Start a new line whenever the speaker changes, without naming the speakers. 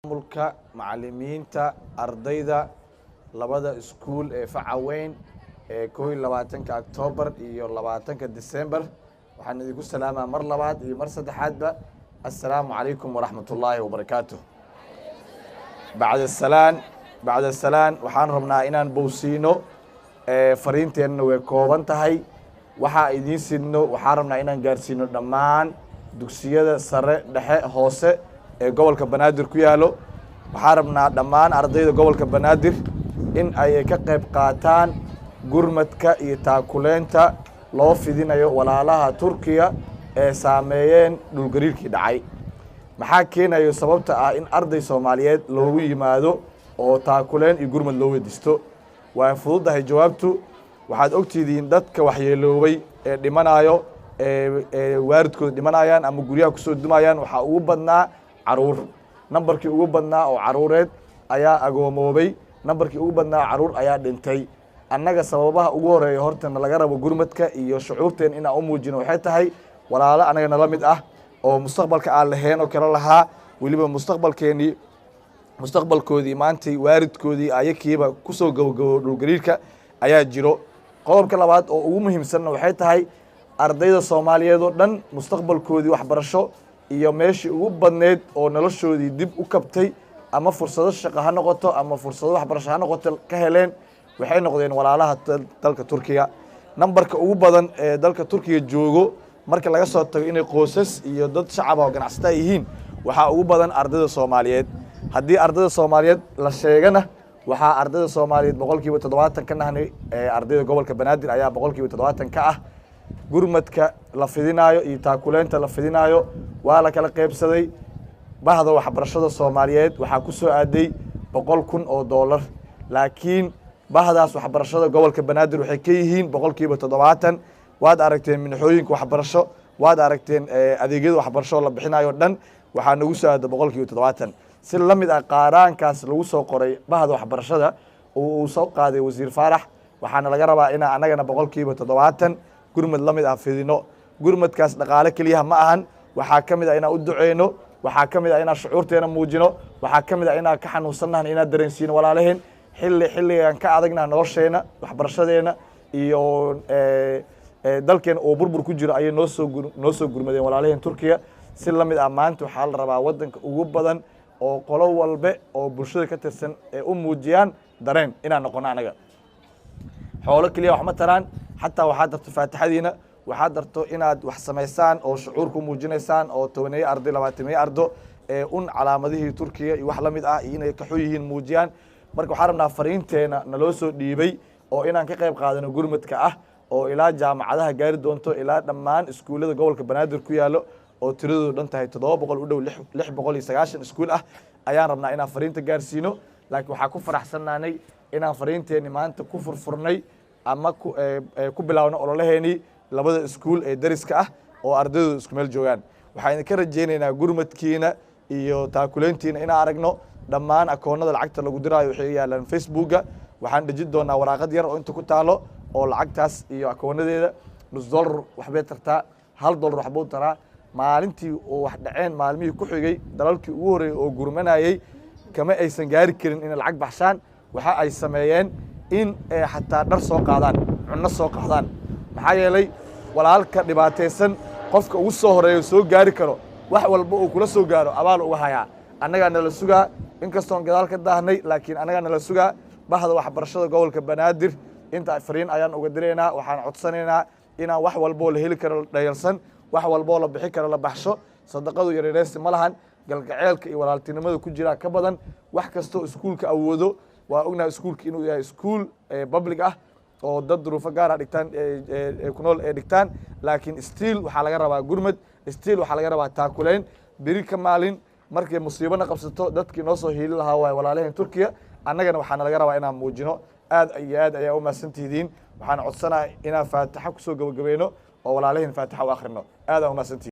Maamulka, macalimiinta, ardayda labada iskuul ee facaweyn ee 21-ka Octoobar iyo 20-ka December, waxaan idinku salaamaa mar labaad iyo mar saddexaadba, assalaamu calaykum waraxmat ullaahi wabarakaatuh. Bacda salaan, bacda salaan, waxaan rabnaa inaan bowsiino, fariinteenna way kooban tahay. Waxaa idiin sidno, waxaan rabnaa inaan gaarsiino dhammaan dugsiyada sare, dhexe, hoose ee gobolka Banaadir ku yaalo. Waxaan rabnaa dhammaan ardayda gobolka Banaadir in ay ka qayb qaataan gurmadka iyo taakuleynta loo fidinayo walaalaha Turkiya ee saameeyeen dhulgariirkii dhacay. Maxaa keenayo sababta ah in arday Soomaaliyeed loogu yimaado oo taakuleen iyo gurmad loo weydiisto? Waa fududahay jawaabtu. Waxaad ogtihiin dadka waxyeeloobay ee dhimanayo, ee waalidkooda dhimanayaan ama guryaha kusoo dumayaan, waxaa ugu badnaa caruur. Nambarkii ugu badnaa oo caruureed ayaa agoomoobay, nambarkii ugu badnaa caruur ayaa dhintay. Annaga sababaha ugu horeeya hortana laga rabo gurmadka iyo shucuurteen inaan u muujino waxay tahay walaalo annaga nala mid ah oo mustaqbalka aan lahayn oo kale lahaa, weliba mustaqbalkeenii, mustaqbalkoodii maantay waalidkoodii ayakiiba kusoo gabogabo dhulgariirka ayaa jiro. Qodobka labaad oo ugu muhiimsanna waxay tahay ardayda Soomaaliyeed oo dhan mustaqbalkoodii waxbarasho iyo meeshii ugu badneyd oo noloshoodii dib u kabtay, ama fursado shaqo ha noqoto ama fursado waxbarasho ha noqoto, ka heleen waxay noqdeen walaalaha dalka Turkiga. Nambarka ugu badan ee dalka Turkiga joogo, marka laga soo tago inay qoysas iyo dad shacaba oo ganacsata yihiin, waxaa ugu badan ardayda Soomaaliyeed. Haddii ardayda Soomaaliyeed la sheegana, waxaa ardayda Soomaaliyeed 70% ka nahnay, ardayda gobolka Banaadir ayaa 70% ka ah. Gurmadka la fidinaayo iyo taakuleynta la fidinaayo waa la kala qaybsaday. Bahda waxbarashada Soomaaliyeed waxaa ku soo aaday 100,000 oo dollar, laakiin bahdaas waxbarashada gobolka Banaadir waxay ka yihiin 70%. Waad aragteen minxooyinka waxbarasho, waad aragteen adeegyada waxbarasho la bixinayo dhan, waxaa nagu soo aada 70%. Si la mid ah qaaraankaas lagu soo qoray bahda waxbarashada oo uu soo qaaday Wasiir Faarax, waxaana laga rabaa inaan annagana 70% gurmad la mid ah fidino. Gurmadkaas dhaqaale keliyaha ma ahan, waxaa ka mid ah inaan u duceyno, waxaa ka mid ah inaan shucuurteena muujino, waxaa ka mid ah inaan ka xanuunsannahan, inaan dareensiino walaalaheen xilli xilligaan ka adagnaha nolosheena, waxbarashadeena iyo dalkeena oo burbur ku jiro ayay noosoo noo soo gurmadeen walaalaheen Turkiya. Si la mid ah maanta waxaa la rabaa waddanka ugu badan oo qolo walbe oo bulshada ka tirsan ee u muujiyaan dareen inaan noqono anaga. Xoolo keliya wax ma taraan, xataa waxaa darto faatixadiina, waxaa darto inaad wax samaysaan oo shucuur ku muujinaysaan oo tobaneeye arday, labaatameeye ardo ee un calaamadihii Turkiga iyo wax la mid ah iyo inay kaxu yihiin muujiyaan. Marka waxaan rabnaa fariinteena naloo soo dhiibay oo inaan ka qayb qaadano gurmadka ah oo ilaa jaamacadaha gaari doonto, ilaa dhammaan iskuullada gobolka Banaadir ku yaallo oo tiradoodu dhan tahay 700 u dhow, 690 iskuul ah ayaan rabnaa inaan fariinta gaarsiino. Laakiin waxaa ku faraxsannaanay inaan fariinteenni maanta ku furfurnay ama ku bilaawno ololaheenii labada iskuul ee dariska ah oo ardaydoodu isku meel joogaan. Waxaan idinka rajaynaynaa gurmadkiina iyo taakuleyntiina inaan aragno. Dhammaan akoonada lacagta lagu diraayo waxay yaalaan Facebooka. Waxaan dhejin doonaa waraaqad yar oo inta ku taalo oo lacagtaas iyo akoonadeeda. Nus dollar waxbay tartaa, $1 waxbuu taraa. Maalintii oo wax dhaceen, maalmihii ku xigay, dalalkii ugu horreeyey oo gurmanayey kama aysan gaari karin inay lacag baxshaan. Waxa ay sameeyeen in ay xataa dhar soo qaadaan, cunno soo qaadaan, maxaa yeelay walaalka dhibaataysan qofka ugu soo horeeyo soo gaari karo wax walba uu kula soo gaaro abaal uga hayaa. Annagaa nala sugaa, inkastoon gadaal ka daahnay, laakiin annagaa nala sugaa. Bahda waxbarashada gobolka Banaadir inta fariin ayaan uga diraynaa. Waxaan codsanaynaa inaan wax walboo la heli karo dhayalsan, wax walboo la bixi karo la baxsho. Sadaqadu yaryareysi ma lahan, galgaceelka iyo walaaltinimada ku jiraa ka badan. Wax kastoo iskuulka awoodo, waa ognahay iskuulka inuu yahay iskuul public ah oo dad duruufo gaara dhigtaan ku nool ee dhigtaan, laakiin still waxaa laga rabaa gurmad, still waxaa laga rabaa taakuleyn. Beri ka maalin markay musiibana qabsato, dadkii noo soo hiili lahaa waay walaalaheen Turkiya. Annagana waxaana laga rabaa inaan muujino. Aad iyo aad ayaa u mahadsantihidiin. Waxaan codsanaya inaan faataxo kusoo gabagabayno oo walaalaheen faataxa u akhrino. Aad aa umahadsantihiin.